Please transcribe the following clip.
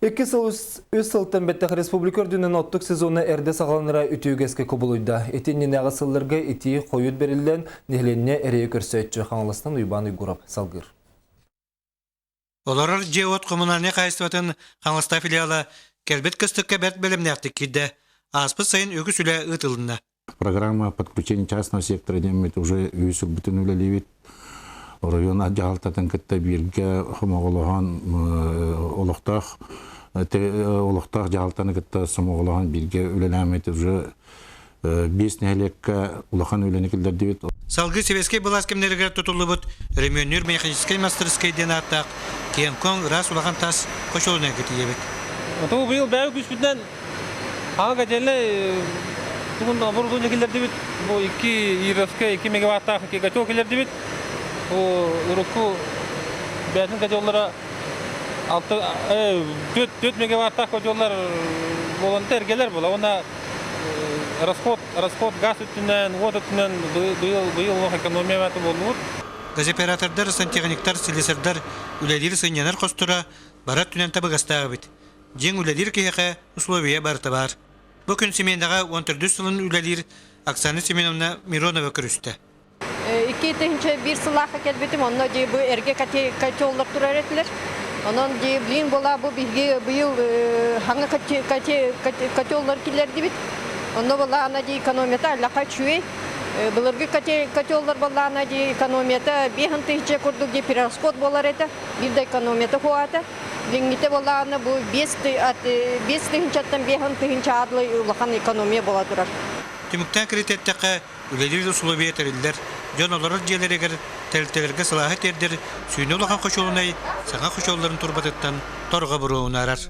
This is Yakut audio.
Икки сыл үс сылтан бэттэх республика үрдүнэн оттук сезона эрдэ саҕаланара үтүөгэскэ кубулуйда. Ити иннинээҕи сылларга итии хойут бэриллэн, нэһилиэнньэ эрэйи көрсөөччү Хаҥаластан Уйбаан Уйгуров салгыыр. Олорор дьиэ-уот коммунальнай хаһаайыстыбатын Хаҥаласта филиала кэлбит кыстыкка бэрт бэлэмнээхтик киирдэ. Ааспыт сайын үгүс үлэ ыытылынна. Программа подключения частного сектора диэммит уже үс сылбытын үлэлиибит. Оройуон дьаһалтатын кытта бииргэ хомоҕолоһон олохтоох олохтоох дьаһалтаны кытта сомоҕолоһон бииргэ үлэлээммит уже биэс нэһилиэккэ улахан үлэни киллэрдибит. Салгыы Сэбиэскэй былаас кэмнэригэр тутуллубут Өрөмүөннүүр механическай мастарыскыай диэн ааттаах киэҥ-куоҥ ыраас улахан таас хочуолунайга тиийэбит. Оту быйыл бэйэ күүспүтүнэн Аҕа котельнай тугун оборудование киллэрдибит. Бу икки Ировскай 2 мегаваттаах икки котел киллэрдибит. Бу урукку бэйэтин котеллара 6 4 мегаваттаах котеллар буолан эргэлэр була. Уонна расход расход газ өттүнэн, уот өттүнэн быйыл быйыл олох экономия буоллубут. Газоператордар, сантехниктар, слесардар үлэлиир сынньанар хосторо бары өттүнэн табыгастаах эбит. Дьиҥ үлэлиир киһиэхэ условия барыта баар. Бу күн симиэнэҕэ уон төрдүс сылын үлэлиир Оксана Семеновна Миронова көрүстэ. 2001 сыллаахха кэлбитим, онно дии бу эргэ котеллар турар этилэр. Онон дии блин була бу биһиги быйыл хаҥа котеллар киллэрдибит. Онно буоллаҕына дии экономията аллаха үчүгэй. Былыргы котеллар буоллаҕына дии экономията 5000 курдук дии перерасход буолар этэ. Биир да экономията хуата. Билиҥҥитэ буоллаҕына бу 5 тыһыынчаттан 50 тыһыынча адлы улахан экономия буола турар. Түмүктээн киритээттэххэ, үлэлиир усулуобуйа тэриллэр, дьон олорор дьиэлэригэр, тэрилтэлэргэ сылааһы тиэрдэр сүүнэ улахан хочуолунай саҥа хочуолларын турбатыттан торҕо буруо унаарар.